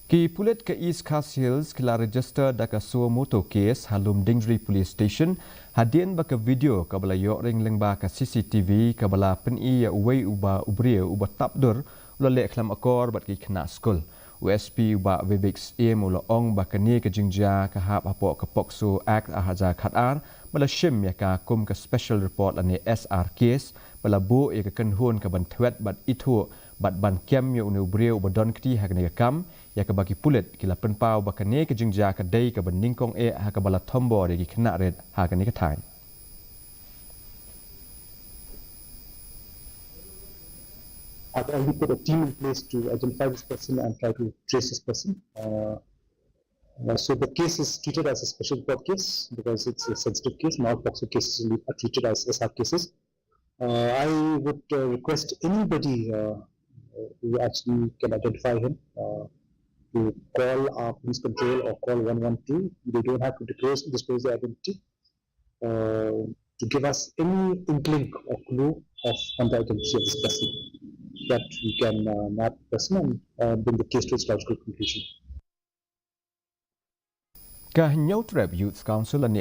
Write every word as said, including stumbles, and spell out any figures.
Ki pulit ka East Khasi Hills ki la register da ka suo moto case ha Lumdiengjri Police Station hadien ba ka video kaba la ïoh ring lyngba ka C C T V kaba la pyni ïa uwei uba u briew uba tap dur u la leh khlem akor bad ki khynnah skul. U S P u Bah Vivek Syiem u la ong ba kane ka jingjia ka hap hapoh ka POCSO Act ar hajar khatar ba la shim ïa ka kum ka special report lane S R case ba la buh ïa ka kynhun ka ban thwet bad ithuh bad ban kem ïa une u briew uba don kti ha kane ka kam, ïa kaba ki pulit ki la pynpaw ba kane ka jingjia ka dei kaba nyngkong eh ha kaba la thombor ïa ki khynnah rit ha kane ka thaiñ. I've already put a team in place to identify this person and try to trace this person. Uh, uh, so the case is treated as a special court case because it's a sensitive case. Not all POCSO cases are treated as S R cases. Uh, I would uh, request anybody uh, who actually can identify him uh, to call our police control or call one one two. They don't have to disclose, disclose their identity uh, to give us any inkling or clue of on the identity of this person that we can uh, map the person and uh, bring the case to its logical conclusion. Ka Hynñiewtrep Youth Council lane